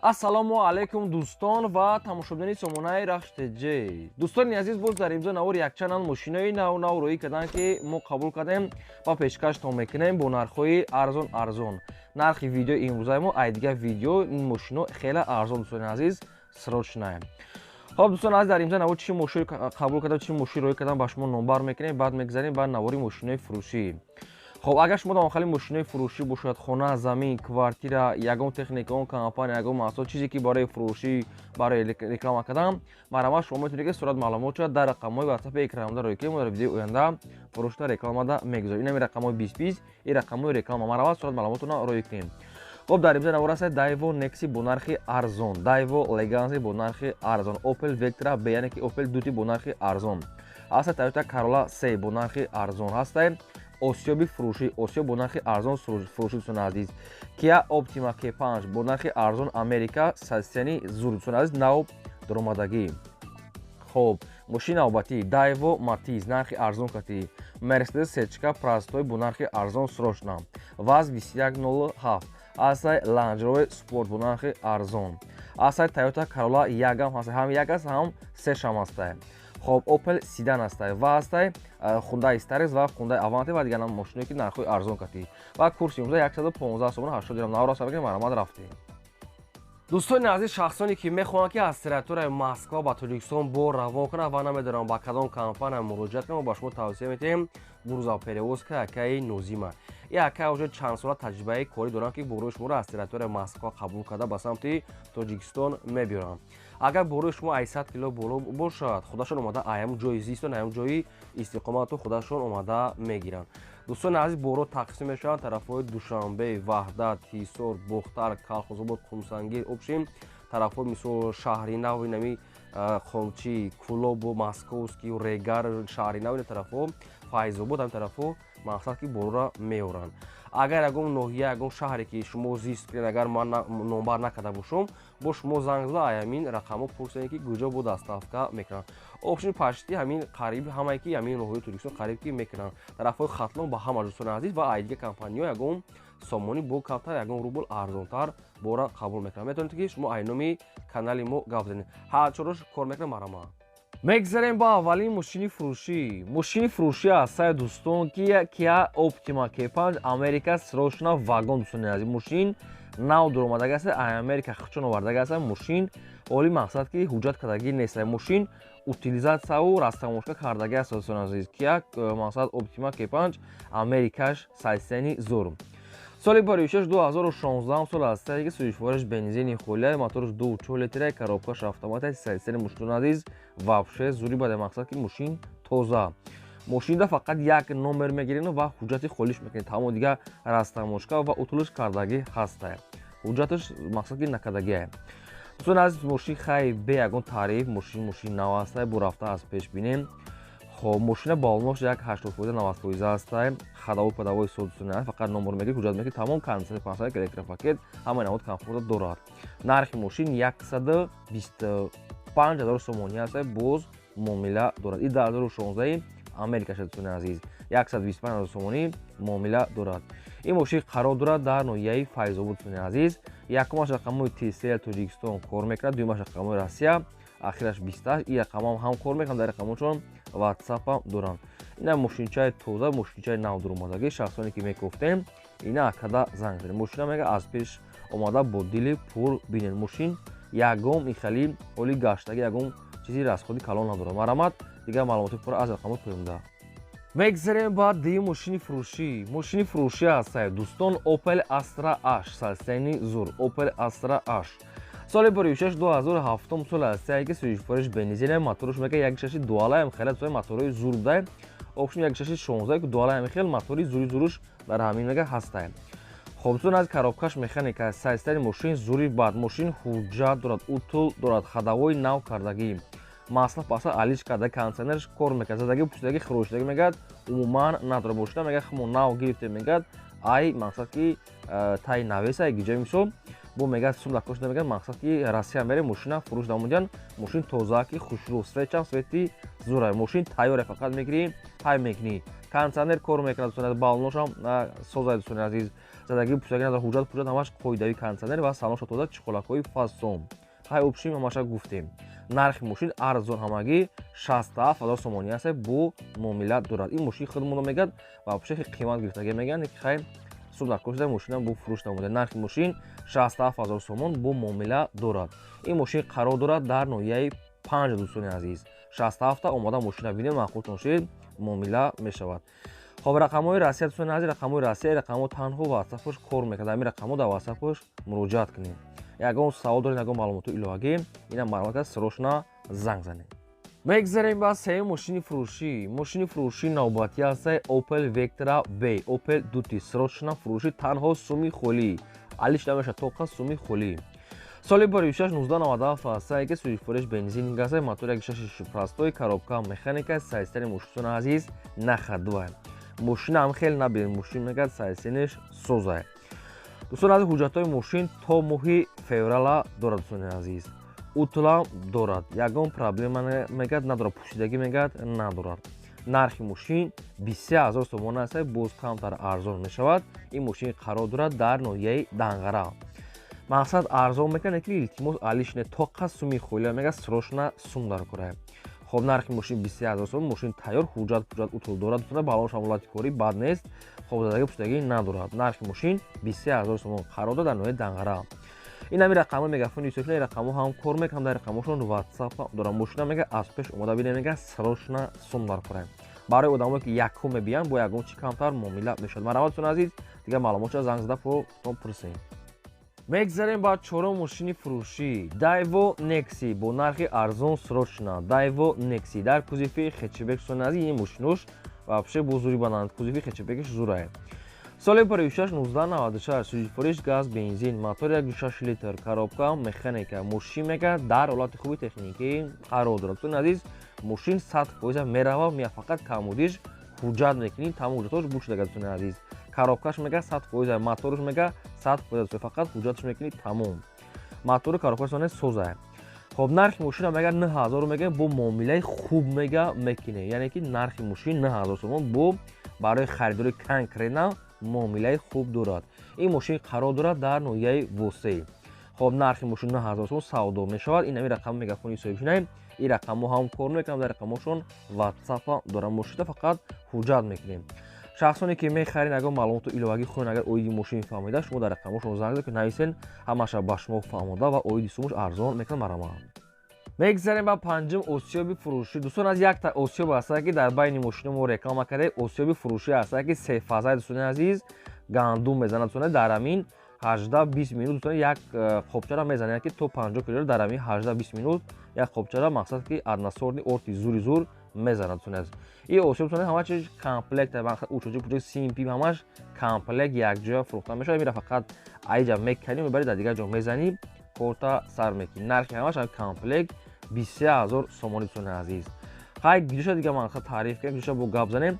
Ассалому алайкум, дӯстон ва тамошобинони сомонаи Рахш ТЖ. Дӯстони азиз, боз дар имзо навор якчанд мошинои нав нав роӣ карданд, ки мо қабул кардем ва пешкаштон мекунем бо нархҳои арзон арзон. Нархи видеои имрӯзаи мо ай дигар видео ин мошино хеле арзон, дӯстони азиз, срочная. Хоб, дӯстон азиз, дар имзо навор чӣ мошин қабул кардам, чӣ мошин роӣ кардам, ба шумо номбар мекунем. Баъд мегзарем ба навори мошинои фурӯшӣ. Хоб, агар шумо дар мошинои фурӯшӣ бошад, хона, замин, квартира, ягон техника, он компания, ягон маҳсулот, чизе ки барои фурӯшӣ, барои реклама кардан, марҳамат, шумо метавонед, ки сурат маълумот шавад, дар рақамҳои ватсапи экранда роӣ кунед. Мо дар видеои оянда фурӯшта рекламада мегузорем. Инами рақамҳои 20 20, ин рақамҳои реклама. Марҳамат, сурат маълумотона роӣ кунем. Хоб, дар имзо навор аст Дайво Некси бо нархи арзон, Дайво Леганси бо нархи арзон, Опел Вектра Б, яъне ки Опел Дути бо нархи арзон ҳаста, Тойота Карола С бо нархи арзон ҳаста, осиёби фурӯшӣ, осиёб бо нархи арзон фурӯшӣ, дӯстони азиз, Kia Optima K5 бо нархи арзон, Америка, состояние зур, дӯстони азиз, нав даромадагӣ. Хоб, мошини навбатӣ Дайво Матиз, нархи арзон кати, Мерседес сечка простой бо нархи арзон, срочно, ВАЗ 2107 ҳастай, Land Rover Sport бо нархи арзон ҳастай, Toyota Corolla ягам ҳастай, ҳам як аст, ҳам сешам ҳастай. Хоб, Opel седан ҳастай ва ҳастай Hyundai Starex ва Hyundai Avante ва дигар мошиное, ки нархҳои арзон катӣ. Ва курси имрӯза 115 сомон 80 дирам. Навро сабаки марҳамат, рафтем. Дӯстони азиз, шахсоне ки мехоҳанд, ки аз территорияи Москва ба Тоҷикистон бор равон кунанд ва намедонанд ба кадом компания муроҷиат кунанд, ба шумо тавсия метиҳем грузоперевозка акаи Нозима. И ака уже чанд сола таҷрибаи корӣ доранд, ки борои шуморо аз территорияи Москва қабул карда, ба самти Тоҷикистон мебиёранд. Агар борои шумо 800 кило боло бошад, худашон омада аям ҷои зистон, аям ҷои истиқомату худашон омада мегиранд. Дӯстони азиз, боро тақсим мешаванд тарафҳои Душанбе, Ваҳдат, Ҳисор, Бохтар, Калхозобод, Қумсангир, общем, тарафҳои мисол Шаҳри Нав, инами Қончи, Кӯлобу, Московский, Регар, Шаҳри Нав, ина тарафҳо, Файзобод, ҳамин тарафҳо мақсад ки борора меоранд. Агар ягон ноҳия, ягон шаҳре ки шумо зист кунед, агар ман номбар накарда бошам, бо шумо занг зада, ҳамин рақамҳо пурсед, ки куҷо бо доставка мекунанд. Общем, почти ҳамин қариб ҳамае ки ҳамин ноҳияи Тоҷикистон қариб ки мекунанд, тарафҳои Хатлон, ба ҳама. Дӯстони азиз, ва ай дигар компаниҳо ягон сомонӣ бо камтар, ягон рубл арзонтар бора қабул мекунанд. Метавонед, ки шумо айноми канали мо гап занед, ҳар чорош кор мекунад. Марҳамат, мегзарем ба аввалин мошини фурӯшӣ. Мошини фурӯшӣ ҳастаи, дӯстон, ки Kia Optima K5 Америка, срочно вагон. Дӯстони азиз, мошин нав дуромадаги аст, Америка хучон овардаги аст. Мошин оли мақсад ки ҳуҷҷат кардагӣ нест, мошин утилизатсияву растаможка кардаги аст. Дӯстони азиз, Kia мақсад Optima K5 Америкаш, состояние зур, соли баришаш 2016 сол аст, ки сӯзишвораш бензини холия, мотораш 2,4 литра, коробкаш автомат. Состояние мошин, азиз, вообще зури баде, мақсад ки мошин тоза. Мошинда фақат як номер мегирен ва ҳуҷҷати холиш мекунед, тамом. Дигар растаможка ва утулиш кардагӣ ҳаста, ҳуҷҷаташ мақсад ки накардагие. Дӯстони азиз, мошин хай бе ягон таъриф, мошин мошин нав аста, бо рафта аз пеш бинем. Хоб, мошина баллонош як 80%, 90% ҳастай, ходовой, падовой содусуна, фақат номер мегирӣ, ҳуҷҷат мегирӣ, тамом. Кондиционер 500, электропакет, ҳамаи намуд комфорта дорад. Нархи мошин 125 000 сомонӣ ҳастай, боз муомила дорад. И 2016 Америка шад, дӯстони азиз, 125 000 сомонӣ муомила дорад. Ин мошин қарор дорад дар ноҳияи Файзобод. Дӯстони азиз, якумаш рақамҳои Тисел Тоҷикистон кор мекунад, дуюмаш рақамҳои Россия, ахираш 28. Ин рақамҳам ҳам кор мекунад, дар рақамҳошон ватсапам доранд. Ина мошинчаи тоза, мошинчаи нав дуромадагӣ. Шахсоне ки мекофтем, ина акада занг занед. Мошина мега аз пеш омада бо дили пур бинед. Мошин ягон ихали оли гаштагӣ, ягон чизи расходи калон надорад. Марҳамат, дигар маълумоти пурра аз рақамҳои поёнда. Мегзарем ба дуюм мошини фурӯшӣ. Мошини фурӯшӣ ҳастае, дӯстон, Opel Astra H, состояние зур. Opel Astra H соли баришаш 2007 сол ҳастае, ки сӯзишвориш бензин, моторш мега 1,6 дуалаем, хеле сои моторои зур будай. Общем, 1,6 16 дуалаем, хел мотори зури зуруш дар ҳамин мега ҳастае. Хоб, дӯстон, аз коробкаш механика. Состояние мошин зури бад. Мошин ҳуҷҷат дорад, утул дорад, ходовой нав кардагӣ, масла паса алиш карда, кондиционерш кор мекард, задаги, пусидаги, хӯрошидаги мегӯяд, умуман надорад. Мошина мега мо нав гирифтем, мегӯяд, ай мақсад ки тай навеса гиҷа мисол. Бо мегӯяд, сум дар кош намегӯяд. Мақсад, ки Россия мере, мошина фурӯш намудиян. Мошин тоза, ки хушрӯ, светчам свети зура, мошин тайёре, фақат мегирӣ, ҳай мекунӣ. Кондиционер кор мекунад, дӯстони азиз, балоношам соза, дӯстони азиз, задагӣ пусагӣ надорад, ҳуҷҷат пуҷҷат ҳамаш қоидави, кондиционер ва салонша тоза, чиқолакҳои фасон. Хай, общем, ҳамаша гуфтем. Нархи мошин арзон, ҳамагӣ 67 000 сомонӣ аст, бо муомила дорад. Ин мошин худмоно мегӯяд ва вообще қимат гирифтагӣ мегӯянд, ки хай, сум дар кошда, мошина бо фурӯш намуда. Нархи мошин 67 000 сомон, бо муомила дорад. Ин мошин қарор дорад дар ноҳияи Панҷ, дӯстони азиз. 67-та омода, мошина бинед, маъқултон шид, муомила мешавад. Хоб, рақамҳои Россия, дӯстони азиз, рақамҳои Россия. Рақамҳо танҳо ватсапош кор мекунад. Ҳамин рақамҳо дар ватсапош муроҷиат кунед. Ягон савол доред, ягон маълумоти иловагӣ, ина маълумот аст, срочно занг занед. Мегзарем ба сеюм мошини фурӯшӣ. Мошини фурӯшӣ навбатӣ аст Opel Vectra B, Opel Duty, срочно фурӯшӣ, танҳо суми холӣ, алиш намешавад, тоқа суми холӣ. Соли баришаш 1997 аст, ки сӯзишвориш бензин газе, мотор 1.6 простой, коробка механика. Сайстани мошинсони азиз нахадва мошина ҳам хеле набинед, мошин мегӯяд, сайсениш соза. Дӯстони азиз, ҳуҷҷатҳои мошин то моҳи феврала дорад, дӯстони азиз, утла дорад, ягон проблема мегӯяд надорад, пӯшидагӣ мегӯяд надорад. Нархи мошин 23 000 сомон аст, боз камтар арзон мешавад. Ин мошин қарор дорад дар ноҳияи Данғара. Мақсад, арзон мекунад, ки илтимос, алиш не, тоқа суми холия, мегӯяд, срочно сум дар кора. Хоб, нархи мошин 23 000 сомон, мошин тайёр, ҳуҷҷат пуҷҷат утул дорад, балон шамолати корӣ бад нест. Хоб, задагӣ пӯшидагӣ надорад. Нархи мошин 23 000 сомон, қарор дорад дар ноҳияи Данғара. Ин ҳами рақамҳо мегафони ин рақамҳо ҳам кор мекунам, дар рақамҳошон ватсап дорам. Мошина мега аз пеш омода бинем, мега срочно сум дар кора. Барои одамое ки якум мебиянд, бо ягон чи камтар муомила мешавад. Марҳамат, азиз, дигар маълумотша занг зада пурсем. Мегзарем ба чорум мошини фурӯшӣ, Дайво Некси, бо нархи арзон, срочно. Дайво Некси дар кузови хэтчбек, сонази ин мошинош вообще бо зури бананд, кузови хэтчбекиш зурае. Соли паришаш 1996, сӯзишвориш газ бензин, мотор 1.6 литр, коробка механика. Мошин мега дар ҳолати хуби техникӣ қарор дорад. Дӯстони азиз, мошин 100% мерава, мея, фақат камудиш ҳуҷҷат мекунӣ, тамом ҳуҷҷатҳош буд шудага. Дӯстони азиз, коробкаш мега 100%, моторш мега 100%, фақат ҳуҷҷатш мекунӣ, тамом. Мотору коробкаш соза. Хоб, нархи мошина мега 9000 мега, бо муомилаи хуб мега мекунӣ, яъне ки нархи мошин 9000 сомон, бо барои харидори конкретно муомилаи хуб дорад. Ин мошин қарор дорад дар ноҳияи Восеъ. Хоб, нархи мошин 9000 сомон, савдо мешавад. Ин ҳами рақами мегафони соҳибшинай, ин рақамҳо ҳам кор мекунам, дар рақамҳошон ватсапа дорам. Мошина фақат ҳуҷҷат мекунем. Шахсоне ки мехарен, ягон маълумоту иловагӣ хоҳен, агар оиди мошин фаҳмида, шумо дар рақамҳошон занг зада, нависен, ҳамаша ба шумо фаҳмода ва оиди сумуш арзон мекунам. Марҳамат. Мегзарем ба панҷум осиёби фурӯшӣ. Дӯстон, аз якта осиёб ҳаста, ки дар байни мошино мо реклама кардаем. Осиёби фурӯшӣ ҳаста, ки сефазаи, дӯстони азиз, гандум мезанад, дӯстони, дар ҳамин 18-20 минут, дӯстони, як қобчара мезанад, ки то 50 килоро дар ҳамин 18-20 минут як қобчара, мақсад, ки односортный орти зури зур мезанад, дӯстони азиз. Ин осиёб, дӯстони, ҳама чиз комплект, учочи пучок, симпи, ҳамаш комплект якҷоя фурӯхта мешавад. Мира фақат аиҷа меканӣ, мебарӣ, дар дигар ҷо мезанӣ, корта сар мекунӣ. Нархи ҳамаш комплект 23 000 сомонӣ, дӯстони азиз. Хай, гиҷоша дига ман таъриф кардем, гиҷоша бо гап занем.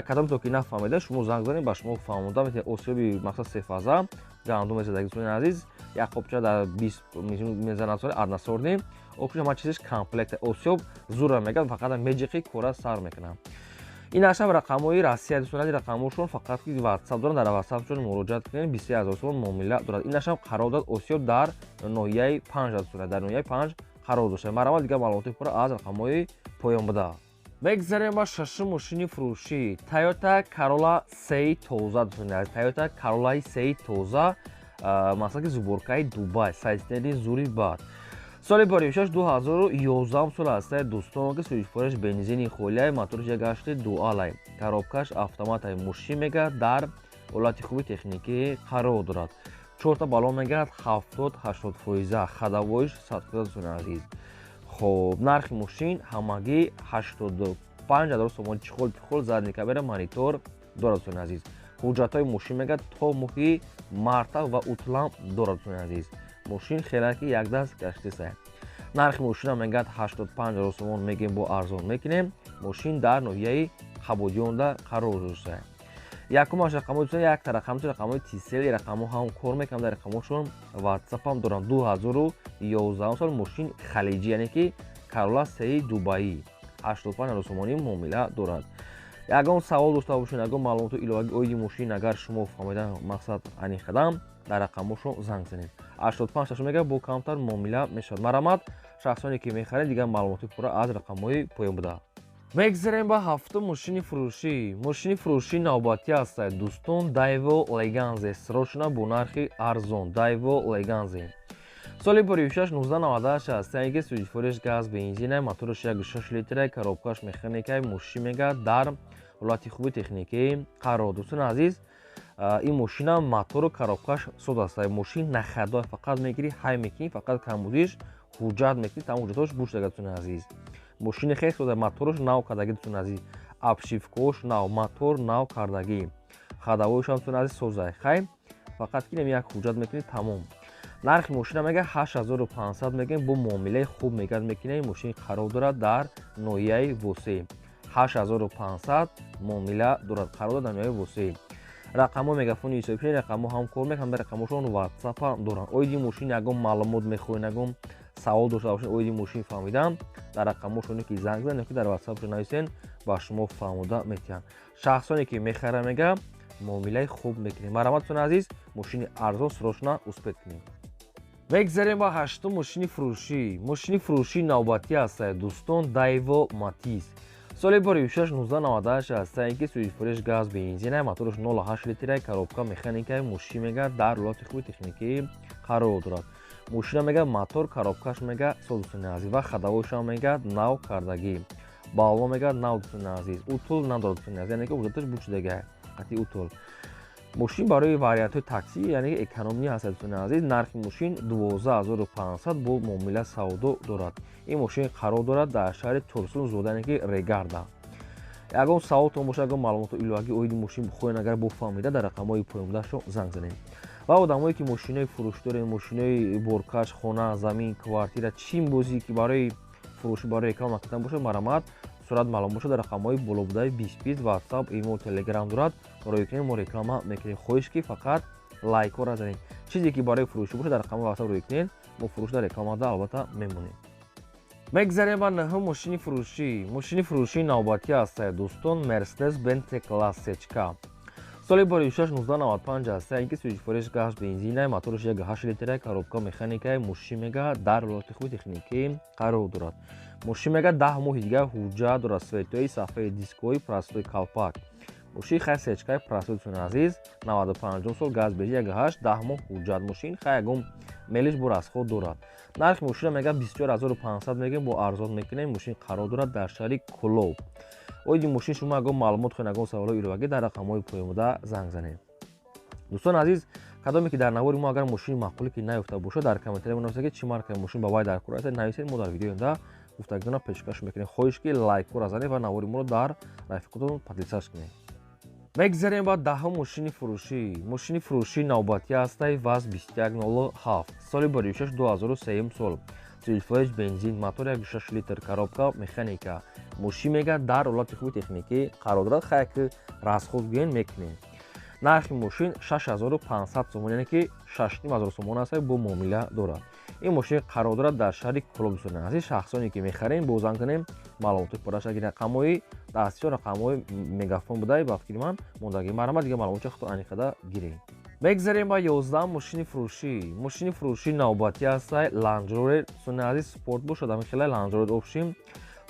Кадом то ки нафаҳмида, шумо занг занем, ба шумо фаҳмонда метавонед. Осиёби, мақсад, сефаза гандум мезадаги, дӯстони азиз, як қобча дар 20 минут мезанад, односортный. Общем, ҳама чизиш комплект. Осиёб зура мегӯяд, фақат меҷиқи, кора сар мекунам. Ин ашаб рақамҳои Россия, дӯстони азиз, рақамҳошон фақат ки ватсап доранд, дар ватсапшон муроҷиат кунед. 23 000 сомон муомила дорад. Ин ашаб қарор дорад осиёб дар ноҳияи Панҷ, дӯстони, дар ноҳияи Панҷ қарор дошта. Марҳамат, дигар маълумоти пурра аз рақамҳои поён буда. Мегзарем ба шашум мошини фурӯшӣ, Тойота Карола сеи тоза, дӯстони азиз. Тойота Каролаи сеи тоза, масалан, ки сборкаи Дубай, сайстени зури бад. Соли баришаш 2011 сол аст, дӯстон, ки сӯзишвориш бензини холияй, моториш як гашти дуалай, коробкаш автоматай. Мошин мега дар ҳолати хуби техникӣ қарор дорад. Чорта балон мегӯяд 70-80 фоиза, ходовойш 100 фоиза, дӯстони азиз. Хоб, нархи мошин ҳамагӣ 85 000 сомон. Чехол пихол, задний камера, монитор дорад, дӯстони азиз. Ҳуҷҷатҳои мошин мегӯяд то моҳи марта ва утлам дорад, дӯстони азиз. Мошин хелаки якдаст гаштиса. Нархи мошина мегӯяд 85 000 сомон мегӯем, бо арзон мекунем. Мошин дар ноҳияи Қабодиёнда қарор дошта. Якумаш рақамҳои дӯстон, якта рақам, рақамҳои Тисел, рақамҳо ҳам кор мекунам, дар рақамҳошон WhatsApp ҳам дорам. 2011 сол, мошин халиҷӣ, яъне ки Карола сеи Дубаӣ, 85 000 сомонӣ муомила дорад. Ягон савол дошта бошед, ягон маълумоти иловагӣ оиди мошин, агар шумо фаҳмидан мақсад аниқ кардам, дар рақамҳошон занг занед. 85 мега, бо камтар муомила мешавад. Марҳамат, шахсоне ки мехаред, дигар маълумоти пурра аз рақамҳои поён буда. Мегзарем ба ҳафтум мошини фурӯшӣ. Мошини фурӯшӣ навбатӣ ҳастад, дӯстон, Дайво Леганзе, срочно бо нархи арзон. Дайво Леганзе соли 56 1998 аст, яъне ки светофориш газ бензина, мотораш 1,6 литра, коробкаш механикай. Мошин мега дар ҳолати хуби техникӣ қарор. Дӯстони азиз, ин мошина мотору коробкаш соз аст. Мошин нахардор, фақат мегирӣ, ҳай мекунӣ, фақат камбудиш ҳуҷҷат мекунӣ, тамом, ҳуҷҷатош буш дага. Дӯстони азиз, мошини хеле сода, мотораш нав кардагӣ, дӯстони азиз, обшивкош нав, мотор нав кардагӣ, ходовойшам, дӯстони азиз, созай. Хай, фақат ки як ҳуҷҷат мекунӣ, тамом. Нархи мошина мега 8500 мегӯем, бо муомилаи хуб мегӯяд мекунем. Мошин қарор дорад дар ноҳияи Восеъ. 8500 муомила дорад, қарор дорад дар ноҳияи Восеъ. Рақамҳо мегафони ҳисобӣ, рақамҳо ҳам кор мекунанд, дар рақамҳошон WhatsApp ҳам доранд. Оиди мошин ягон маълумот мехоҳед, ягон савол дошта бошед оиди мошин фаҳмидан, дар рақамҳошоне ки занг занед ки дар WhatsApp нависен, ба шумо фаҳмода метиҳанд. Шахсоне ки мехаранд, мега муомилаи хуб мекунем. Марҳамат, дӯстони азиз, мошини арзон, срочно успеть кунем. Мегзарем ба ҳаштум мошини фурӯшӣ. Мошини фурӯшии навбатӣ ҳастад, дӯстон, Дайво Матиз соли 56 1998 аст, ки светофориш газ бензина, мотораш 0,8 литра, коробка механика. Мошин мега дар ҳолати хуби техникӣ қарор дорад. Мошина мега мотор, коробкаш мега соз, дӯстони азиз, ва ходовойшам мега нав кардагӣ, балло мега нав, дӯстони азиз, утул надорад, дӯстони азиз, яъне ки ҳуҷҷаташ бучидага қатъи утул. Мошин барои вариантҳои такси, яъне экономӣ ҳаст, дӯстони азиз. Нархи мошин 12 500, бо муомила савдо дорад. Ин мошин қарор дорад дар шаҳри Турсунзода, яъне ки Регарда. Ягон саволтон бошад, ягон маълумоту иловагӣ оиди мошин бихоҳед, агар бофаҳмида, дар рақамҳои поёнбудашро занг занед. Ва одамое ки мошинои фурӯшӣ дорем, мошинои боркаш, хона, замин, квартира, чӣ бозӣ ки барои фурӯшӣ, барои реклама кардан бошад, марҳамат, сурат маълум бошад, дар рақамҳои болобудаи 20 20 WhatsApp, имо, Телеграм дорад, роӣ кунем, мо реклама мекунем. Хоҳиш ки фақат лайкҳоро занед. Чизе ки барои фурӯшӣ бошад, дар рақамҳои WhatsApp роӣ кунед, мо фурӯш дар рекламада албатта мемонем. Мегзарем ба нӯҳум мошини фурӯшӣ. Мошини фурӯшии навбатӣ ҳастад, дӯстон, Мерседес Бенз Класс сечка соли 56 1995 аст, ки светофориш газ бензина, мотораш 1,8 литра, коробка механикаи. Мошин мега дар ҳолати хуби техникӣ қарор дорад. Мошин мега 10 моҳи дигар ҳуҷҷат дорад, светои сафеди, дискҳои простой, калпак. Мошин хай сечкаи простой, дӯстони азиз, 95 сол, газ бензин 1,8, 10 моҳ ҳуҷҷат. Мошин хай ягон мелиш бо расход дорад. Нархи мошина мега 24 500 мегӯем, бо арзон мекунем. Мошин қарор дорад дар шаҳри Кӯлоб. Оиди мошин шумо ягон маълумот хоҳед, ягон саволҳои иловагӣ, дар рақамҳои поёнбуда занг занед. Дӯстони азиз, кадоме ки дар навори мо агар мошини маъқуле ки наёфта бошад, дар комментария бинависед, ки чӣ маркаи мошин ба вай дар кор аст, нависед, мо дар видеои оянда гуфтагитона пешкаш мекунем. Хоҳиш ки лайкҳоро занед ва навори моро дар рафиқотон поделиться кунед. Мегзарем ба даҳум мошини фурӯшӣ. Мошини фурӯшии навбатӣ ҳастай ВАЗ 2107 соли 56 2003 сол, светофориш бензин, мотор 1,6 литр, коробка механика. Мошин мега дар ҳолати хуби техникӣ қарор дорад. Хай, ки расход гӯен мекунем. Нархи мошин 6500 сомон, яъне ки 6500 сомон аст, бо муомила дорад. Ин мошин қарор дорад дар шаҳри Кӯлоб. Дӯстони азиз, шахсоне ки мехарем, бо занг занем, маълумоти пурраша гирем. Рақамҳои дастиё, рақамҳои мегафон будай, ба фикри ман мондагӣ. Марҳамат, дигар маълумотча худто аниқада гирем. Мегзарем ба 11-ум мошини фурӯшӣ. Мошини фурӯшии навбатӣ ҳастай Ланд Ровер, дӯстони азиз, спорт бошад, ҳамин хеле Ланд Ровер общим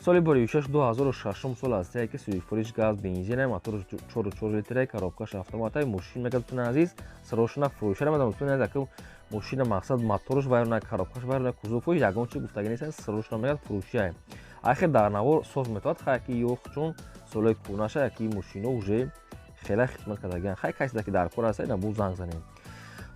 соли 56 2006 сол аст, ки светофориш газ бензина, мотораш 4,4 литра, коробкаш автоматай. Мошин мега, дӯстони азиз, срочно фурӯша мадам. Дӯстони азиз, ака мошина мақсад мотораш вайрона, коробкаш вайрона, кузовҳои ягон чи гуфтагӣ нестан, срочно мегад фурӯшиай. Ахир дар навор соз метавад, хай ки ё чун солои кӯнаша, яки мошино уже хеле хизмат кардагиан. Хай, касе ки дар кор аст, ина бу занг занем.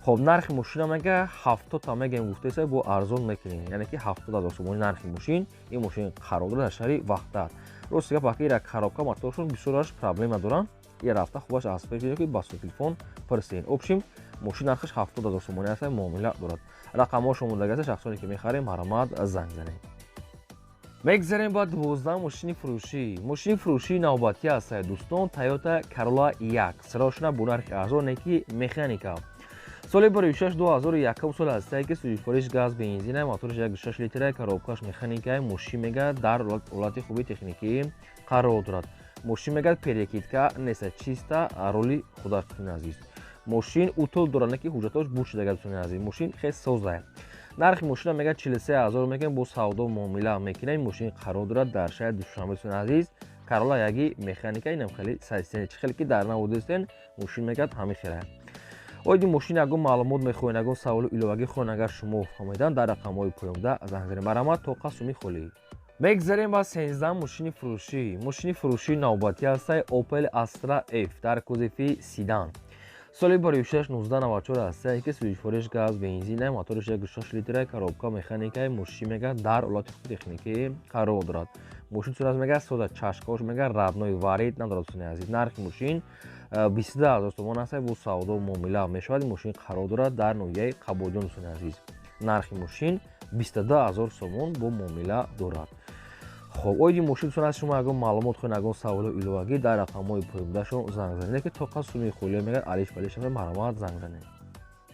Хоб, нархи мошина мега 70 та мегем, гуфтеса, бо арзон мекунем, яъне ки 70 000 сомони нархи мошин. Ин мошин қарор дорад дар шаҳри Ваҳдат. Рости гап, аки ира коробка, моторшон бисёраш проблема доранд. И рафта хубаш аз ки ба телефон пурсен. Общим, мошин нархаш 70 000 сомони аст, муомила дорад. Рақамҳошо мондагӣ аст. Шахсоне ки мехарем, марҳамат, занг занед. Мегзарем ба 12 мошини фурӯшӣ. Мошини фурӯшии навбатӣ ҳастад, дӯстон, Toyota Corolla 1, срочно, бо нархи арзон, ки механика. Соли 2006, 2001 сол ҳастае, ки сӯзишвориш газ, бензина, моториш 1,6 литра, коробкаш механика. Мошин мега дар ҳолати хуби техникӣ қарор дорад. Мошин мегӯяд, перекидка неста, чиста роли худаш, дӯстони азиз. Мошин утол дорад, не ки ҳуҷҷатош буд шудага, дӯстони азиз. Мошин хел соза. Нархи мошина мегӯяд, 43 000 мекунем, бо савдо муомила мекунем. Мошин қарор дорад дар шаҳри Душанбе, дӯстони азиз. Карола яги механика, инам хеле сайсен, чӣ хеле ки дар наводистен, мошин мегӯяд, ҳамин хела. Оиди мошин ягон маълумот мехоҳед, ягон саволу иловагӣ хоҳед, агар шумо фаҳмидан, дар рақамҳои поёнда занг занед. Марҳамат, тоқа суми холӣ. Мегзарем ба 13 мошини фурӯшӣ. Мошини фурӯшии навбатӣ ҳастаи Opel Astra F дар кузови седан, соли 2006, 1994 ҳастае, ки сӯзишвориш газ, бензина, моториш 1,6 литра, коробка механикаи. Мошин мега дар ҳолати хуби техникӣ қарор дорад. Мошин сурат мега сода, чашкаош мега родной, варид надорад, дӯстони азиз. Нархи мошин 22 000 сомон аст, бо савдо муомила мешавад. Мошин қарор дорад дар ноҳияи Қабоҷон, дӯстони азиз. Нархи мошин 22 000 сомон, бо муомила дорад. Хоб, оиди мошин, дӯстон, аз шумо ягон маълумот хоҳед, ягон саволу иловагӣ, дар рақамҳои поёнбудашон занг занед, ки тоқа суми холиё мегӯяд, алиш балиш, марҳамат, занг занед.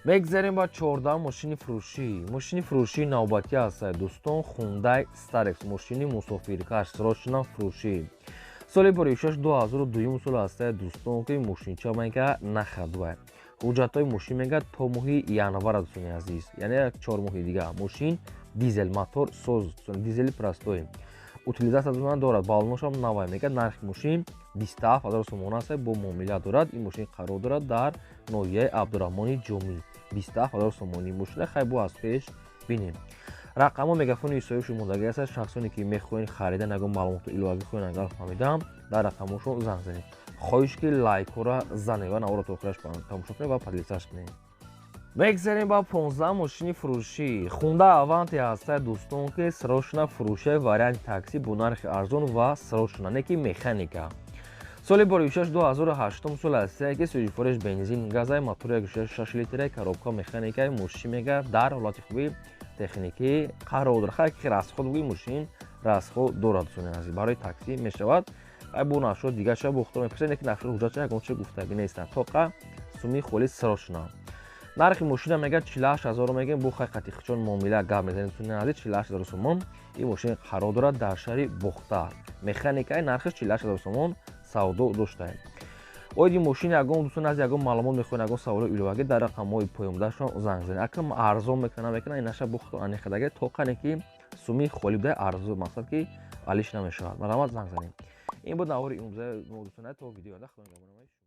Мегзарем ба 14 мошини фурӯшӣ. Мошини фурӯшии навбатӣ ҳастад, дӯстон, Хундай Старекс, мошини мусофиркаш, срочно фурӯшӣ. Соли 2006, 2002 сол ҳастад, дӯстон, ки мошинча мега нахадвай. Ҳуҷҷатҳои мошин мега то моҳи январ, дӯстони азиз, яъне 4 моҳи дига. Мошин дизел мотор соз, дизели простой, утилизация дорад, баллоношам навай. Мега нархи мошин 27 000 сомон аст, бо муомила дорад. Ин мошин қарор дорад дар ноҳияи Абдурраҳмони Ҷомӣ. 27 000 сомонӣ мошина. Хай, бо аз пеш бинем. Рақамҳо мегафони соҳибшон мондагӣ аст. Шахсоне ки мехоҳед харидан, ягон маълумоту иловагӣ хоҳед, агар фаҳмидам, дар рақамҳошон занг занед. Хоҳиш, ки лайкҳоро занед ва наворо то охираш тамошо кунед ва поделиться кунед. Мегзарем ба 15 мошини фурӯшӣ. Хундай Аванте ҳастад, дӯстон, ки срочно фурӯшаи, варианти такси, бо нархи арзон ва срочно, не ки механика. Соли 2006, 2008 сол ҳастае, ки сӯзишвориш бензин, газай, мотори 1,6 литра, коробка механикаи. Мошин мега дар ҳолати хуби техникӣ қарор дорад. Хай, ки расход бугӯи, мошин расход дорад, дӯстони азиз, барои таксӣ мешавад. Ай, бо нашрот дигарша бо худо мепурсед, лекин нашрот ҳуҷҷатша ягон чиз гуфтагӣ нестанд. Тоқа суми холи, срочно. Нархи мошина мега 48 000 мегем, бо хай қатиқчон муомила гап мезанем, дӯстони азиз. 48 000 сомон. Ин мошин қарор дорад дар шаҳри Бохтар, механикаи, нархиш 48 000 сомон савдо доштаем. Оиди мошин ягон, дӯстон аз ягон маълумот мехоҳед, ягон саволи иловагӣ, дар рақамҳои поёнбудашон занг занед. Акам арзон мекунад, намекунад, инаша бухто анихадаге, тоқане ки суми холи будай, арзу мақсад ки алиш намешавад. Марҳамат, занг занед. Ин буд навори имрӯзаи мо, дӯстон. То видео, худо.